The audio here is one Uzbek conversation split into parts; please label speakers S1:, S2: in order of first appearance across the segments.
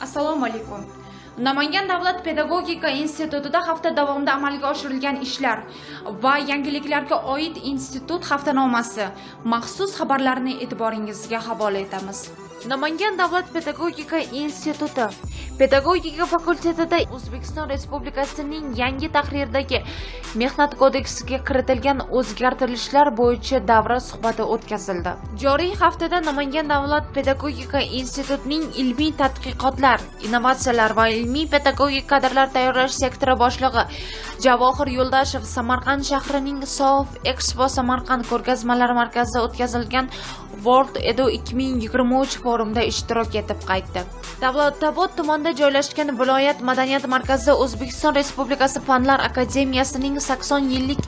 S1: Assalomu alaykum. Namangan davlat pedagogika institutida hafta davomida amalga oshirilgan ishlar va yangiliklarga oid institut haftanomasi maxsus xabarlarni e'tiboringizga havola etamiz. Namangan davlat pedagogika instituti pedagogika fakultetida O'zbekiston Respublikasining yangi tahrirdagi Mehnat kodeksiga kiritilgan o'zgartirishlar bo'yicha davra suhbati o'tkazildi. Joriy haftada Namangan davlat pedagogika institutining ilmiy tadqiqotlar, innovatsiyalar va ilmiy pedagogik kadrlar tayyorlash sektori boshlig'i Javohir Yo'ldashev Samarqand shahrining Sof Expo Samarqand ko'rgazmalar markazida o'tkazilgan World Edu 2023 forumida ishtirok etib qaytdi. Davlatobod tumanida joylashgan viloyat madaniyat markazida O'zbekiston Respublikasi Fanlar akademiyasining 80 yillik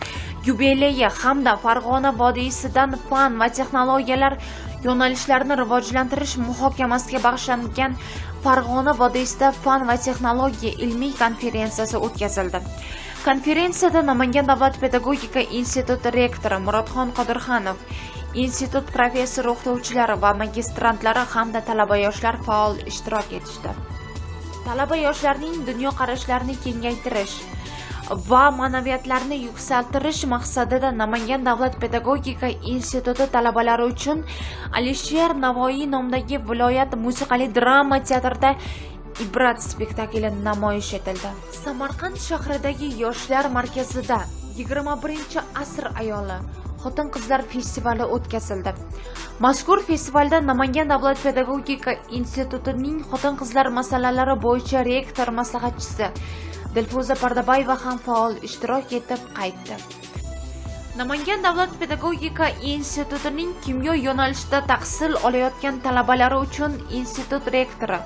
S1: yubileyi hamda Farg'ona vodiysidan fan va texnologiyalar yo'nalishlarini rivojlantirish muhokamasiga bag'ishlangan Farg'ona vodiysida fan va texnologiya ilmiy konferensiyasi o'tkazildi. Konferensiyada Namangan davlat pedagogika instituti rektori Murodxon Qodirxanov, institut professor o'qituvchilari va magistrantlari hamda talaba yoshlar faol ishtirok etishdi. Talaba yoshlarning dunyoqarashlarini kengaytirish va ma'naviyatlarini yuksaltirish maqsadida Namangan davlat pedagogika instituti talabalari uchun Alisher Navoiy nomidagi viloyat musiqali drama teatrida "Ibrat" spektakli namoyish etildi. Samarqand shahridagi Yoshlar markazida 21-asr ayoli xotin-qizlar festivali o'tkazildi. Mazkur festivalda Namangan davlat pedagogika institutining xotin-qizlar masalalari bo'yicha rektor maslahatchisi Dilfuza Pardabayeva ham faol ishtirok etib qaytdi. Namangan davlat pedagogika institutining kimyo yo'nalishida tahsil olayotgan talabalari uchun institut rektori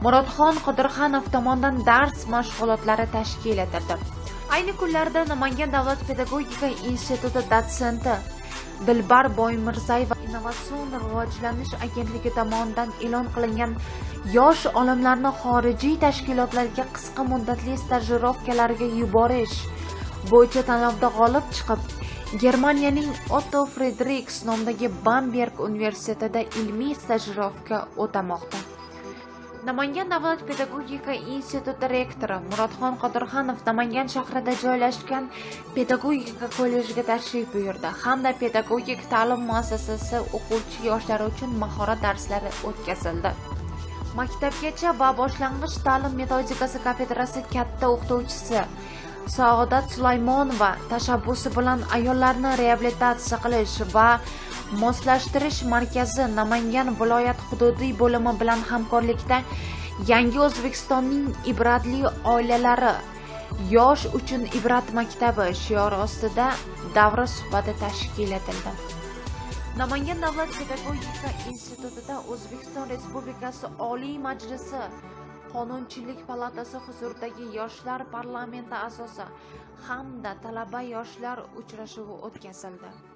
S1: Murodxon Qodirxanov tomonidan dars mashg'ulotlari tashkil etildi. Ayni kunlarda Namangan davlat pedagogika instituti dotsenti Dilbar Boymirzayeva Innovatsion rivojlanish agentligi tomonidan e'lon qilingan yosh olimlarni xorijiy tashkilotlarga qisqa muddatli stajirovkalarga yuborish bo'yicha tanlovda g'olib chiqib, Germaniyaning Otto Fredriks nomidagi Bamberg universitetida ilmiy stajirovka o'tamoqda. Namangan davlat pedagogika instituti rektori Murodxon Qodirxanov Namangan shahrida joylashgan pedagogika kollejiga tashrif buyurdi hamda pedagogik ta'lim muassasasi o'quvchi yoshlari uchun mahorat darslari o'tkazildi. Maktabgacha va boshlang'ich ta'lim metodikasi kafedrasi katta o'qituvchisi Saodat Sulaymonova tashabbusi bilan ayollarni reabilitatsiya qilish va moslashtirish markazi Namangan viloyat hududiy bo'limi bilan hamkorlikda "Yangi O'zbekistonning ibratli oilalari: yosh uchun ibrat maktabi" shiori ostida davra suhbati tashkil etildi. Namangan davlat pedagogika institutida O'zbekiston Respublikasi Oliy Majlisi Qonunchilik palatasi huzuridagi Yoshlar parlamenti a'zosi hamda talaba yoshlar uchrashuvi o'tkazildi.